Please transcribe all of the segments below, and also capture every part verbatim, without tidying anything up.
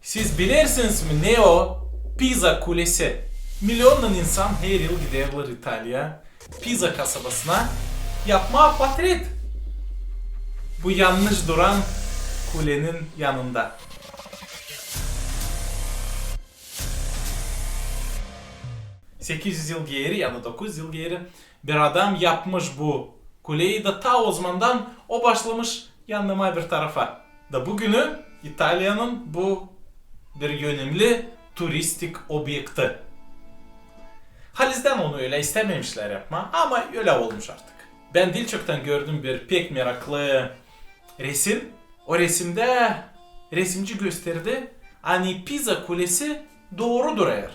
Siz bilersiniz mi, ne o Piza kulesi? Milyonnan insan her yıl giderlär İtalya, Piza kasabasına yapmaa portret bu yannış duran kulenin yanında. Sekiz üz yıl geeri ya da dokuz üz yıl geeri bir adam yapmış bu kuleyi da ta ozamandan o başlamış yannamaa bir tarafa. Da büünü İtalyanın bu bir önemli turistik obyekti. Halizdän onu ölä istämemişlär yapmaa, ama ölä olmuş artık. Bän diil çoktan gördüm bir pek meraklı resim. O resimdä resimci gösterdi, ani Piza kulesi dooru durêr.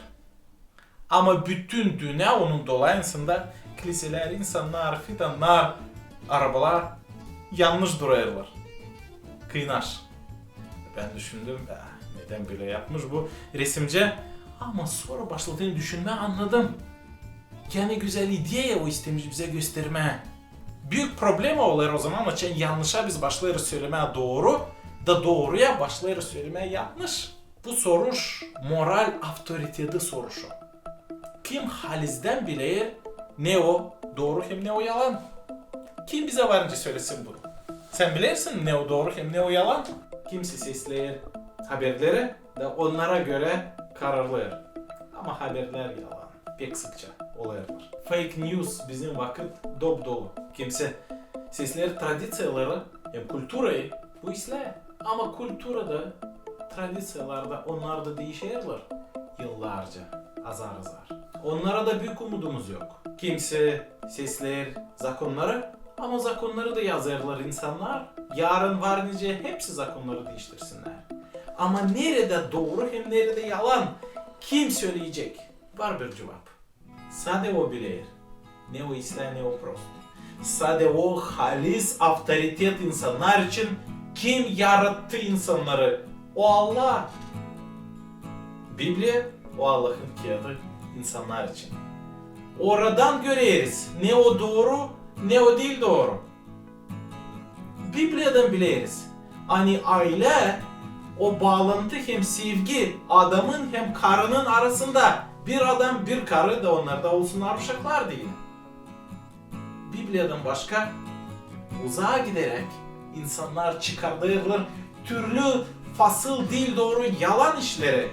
Ama bütün dünnä onun dolayısında kliselär, insannar, fidannar, arabalar yannış durêrlar. Kıynaş. Bän düşündüm, ya, nedän bölä yapmış bu resimci? Ama sora başladım düşünmää, annadım. Ya ne gözäl ideya o istemiş bizä göstermää. Büük problema olêr ozaman, açan yannışa biz başlêêrız sölemää dooru, da dooruya başlêêrız sölemää yannış. Bu soruş moral avtoriteti soruşu. Kim halizdän biler, ne o dooru hem ne o yalan? Kim bizä varınca sölesin bunu? Sän bilersin, ne o dooru hem ne o yalan? Kimisi sesleer haberleri da onnara görä kararlêêr. Ama haberlär yalan. Pek sıkça olêrlar. Fake news bizim vakıt dop-dolu. Kimisi sesleer tradiţiyaları hem kulturayı, bu islää. Ama kultura da, tradiţiyalar da, onnar da diişerlär yıllarca, azar-azar. Onnara da büük umudumuz yok. Kimisi sesleer zakonnarı, ama zakonnarı da yazêrlar insannar, yarın var nicä hepsi zakonnarı diiştirsinnär. Ama neredä dooru hem neredä yalan, kim söleyecek? Var bir cuvap. Sade o biler, ne o islää, ne o prost. Sade o halis avtoritet insannar için, kim yarattı insannarı, o Allah. Bibliya, o Allahın kiyadı insannar için. Oradan göreriz, ne o dooru, ne o diil dooru. Bibliyadan bileriz, ani aylä, o baalantı hem sevgi adamın hem karının arasında, bir adam, bir karı da onnarda olsunnar uşaklar deyni. Bibliyadan başka, uzaa gideräk, insannar çıkardêrlar türlü fasıl diil dooru, yalan işleri.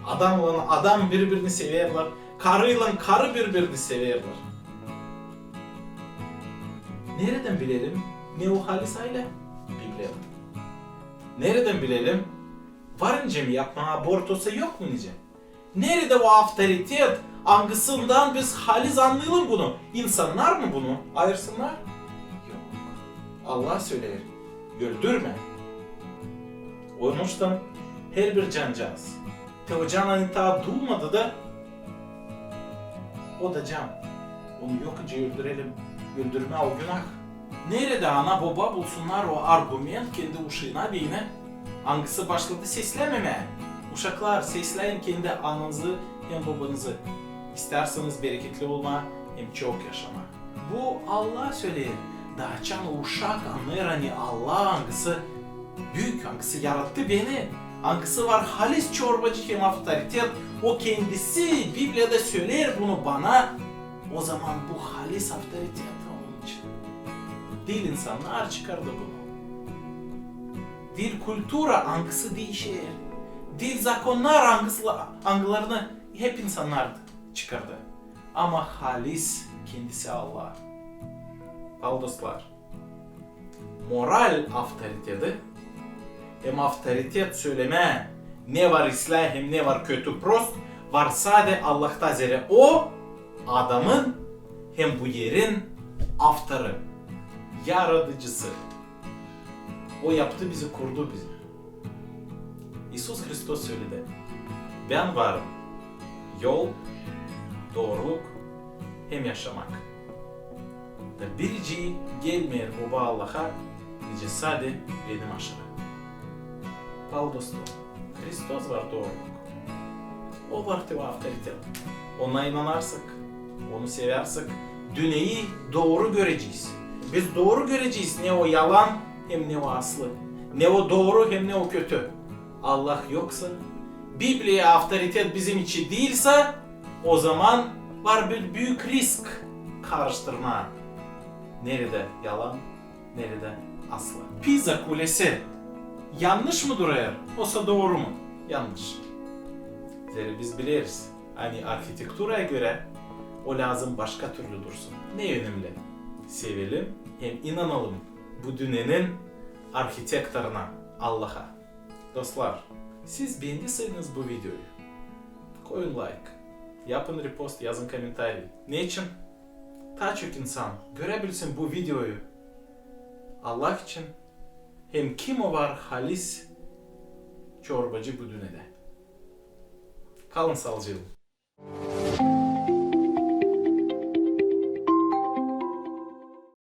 Adamlan adam biri-birini severlär, karıylan karı biri-birini severlär. Neredän bilelim, ne o halis aylä? Bibliyadan. Neredän bilelim, var nicä mi yapmaa abort, osa yok mu nicä? Neredä o avtoritet, angısından biz halis annayalım bunu? İnsannar mı bunu ayırsınnar? Yok. Allah söleer, öldürmä. Onuştan herbir cancaaz, te o can ani taa duumadı da, o da can. Onu yok nicä öldürelim, öldürmää o günah. Neredä ana-boba bulsunnar o argument kendi uşaana deyni, angısı başladı seslämemää? Uşaklar, sesläyin kendi ananızı hem bobanızı, istärseniz bereketli olmaa hem çok yaşamaa. Bu Allah söleer. Da açan o uşak annêêr, ani Allah, angısı büük, angısı yarattı beni, angısı var halis çorbacı hem avtoritet, o kendisi Bibliyada söleer bunu bana, ozaman bu halis avtoritet onun için. Diil insannar çıkardı bunu. Diil kultura, angısı diişer. Diil zakonnar, angısı, angılarını hep insannar çıkardı. Ama halis kendisi Allah. Paalı dostlar, moral avtoriteti hem avtoritet sölemää, ne var islää hem ne var kötü, prost, var sade Allahta, zerä o adamın hem bu erin avtoru, yaradıcısı. O yaptı bizi, kurdu bizi. İisus Hristos söledi: "Bän varım yol, dooruluk hem yaşamak. Da biricii gelmeer Boba Allaha, nicä sade benim aşırı." Paalı dostum, Hristos var dooruluk. O var te avtoritet. Ona inanarsak, onu sevärsek, dünneyi dooru görecez. Biz dooru görecez, ne o yalan hem ne o aslı, ne o dooru hem ne o kötü. Allah yoksa, Bibliya avtoritet bizim için diilsä, ozaman var bir büük risk karıştırmaa, neredä yalan, neredä aslı. Piza kulesi yannış mı durêr, osa dooru mu? Yannış. Zerä biz bileriz, ani arhitekturaya görä o lääzım başka türlü dursun. Ne önemli? Sevelim hem inanalım bu dünnenin arhitektoruna, Allaha. Dostlar, siz beendiseydiniz bu videoyu, koyun layk, yapın repost, yazın komentariy. Neçin? Taa çok insan görebilsin bu videoyu Allah için hem kim o var halis çorbacı bu dünnedä. Kalın saalıcaklan.